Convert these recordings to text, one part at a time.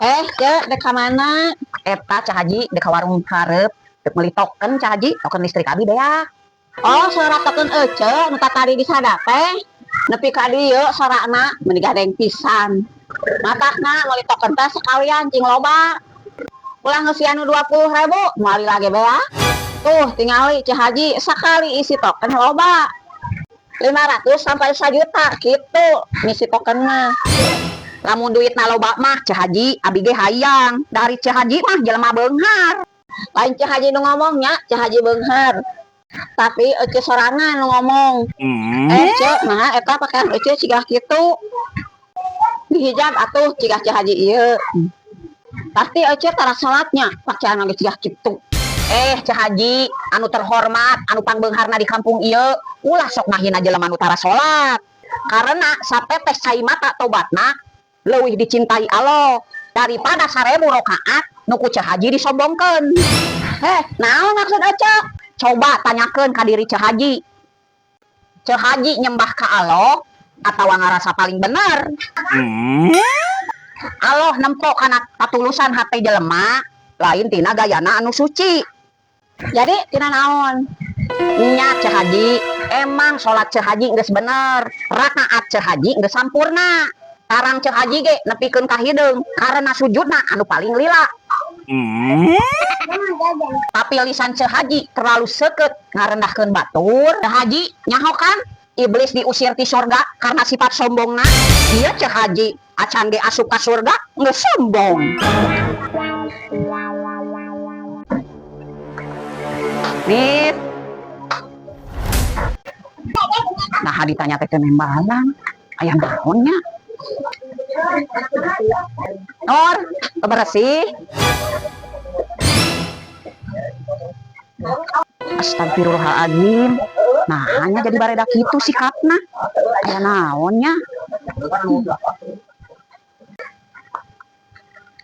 Eh, Cek, dek ka mana? Eta, Ceu Haji, dek ka warung hareup, dek meuli token, Ceu Haji, token listrik abi beak. Oh, suara token ece nu tadi disada teh. Nepi ka dieu sorana meuni gandeng pisan. Matakna meuli token teh sekalian cing loba. Ulah ngeusian nu 20.000, moal lagi beak. Tuh, tingali Ceu Haji sekali isi token loba. 500 sampai 1 juta gitu ngisi token mah. Lamun duitna loba mah, Ceu Haji, abi ge hayang. Dari Ceu Haji mah jelema beunghar. Lain Ceu Haji nu ngomongnya, Ceu Haji beunghar. Tapi ece sorangan nu ngomong. Eh, Ceu, nah eta pakaian ece cigah kitu. Dihijab atuh cigah Ceu Haji ieu. Pasti ece tara salatnya pakaian ge cigah kitu. Eh, Ceu Haji, anu terhormat, anu pangbeungharna di kampung ieu, ulah sok ngahina jelema nu tara salat. Karena satetes cai mata tobatna leuwih dicintai Allah daripada 1000 rakaat nu ku Ceu Haji disombongkeun. Heh, naon maksud ece? Coba tanyakeun ka diri Ceu Haji. Ceu Haji nyembah ka Allah atawa ngarasa paling bener? Allah nempo kana katulusan hate jelema, lain tina gayana anu suci. Jadi tina naon? Nya, Ceu Haji, emang salat Ceu Haji geus bener, rakaat Ceu Haji geus sampurna. Tarang Ceu Haji ge nepikeun ka hideung karena sujudna anu paling lila. Tapi lisan Ceu Haji terlalu seukeut ngarendahkeun batur. Ceu Haji nyaho kan iblis diusir ti surga karena sifat sombongna. Ieu Ceu Haji acan ge asup ka surga geus sombong. Nit. Nah, ditanya teh teu nembalan. Aya naon nya? Nur, bersih. Astagfirullahaladzim. Nah, hanya jadi bareda kitu sikapna. Aya naon nya?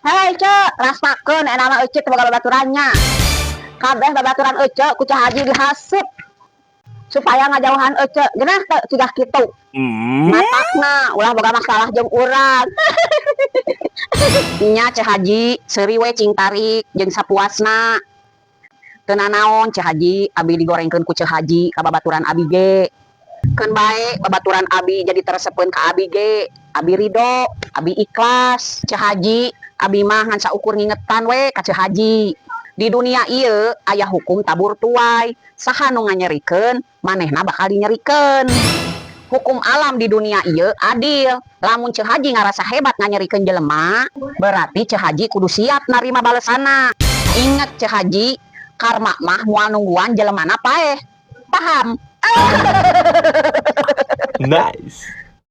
Hei, Ceu, rasakeun eta mah ece teu boga babaturannya. Kabeh babaturan ece ku Ceu Haji dihasut supaya ngajauhan ece. Geunah teu cigah kitu? Matakna ulah boga masalah jeung urang. Nya, Ceu Haji, seuri we cing tarik jeung sapuasna. Teu nanaon, Ceu Haji, abi digorengkeun ku Ceu Haji ka babaturan abi ge. Keun bae babaturan abi jadi teresepeun ka abi ge. Abi ridho, abi ikhlas. Ceu Haji, abi mah ngan saukur ngingetan we ka Ceu Haji. Di dunia ieu aya hukum tabur tuai. Saha nu nganyerikeun, manehna bakal dinyerikeun. Hukum alam di dunia ieu adil. Lamun Ceu Haji ngarasa hebat nganyerikeun jelema, berarti Ceu Haji kudu siap narima balesana. Ingat, Ceu Haji, karma mah moal nungguan jelemana paeh. Paham? Nice.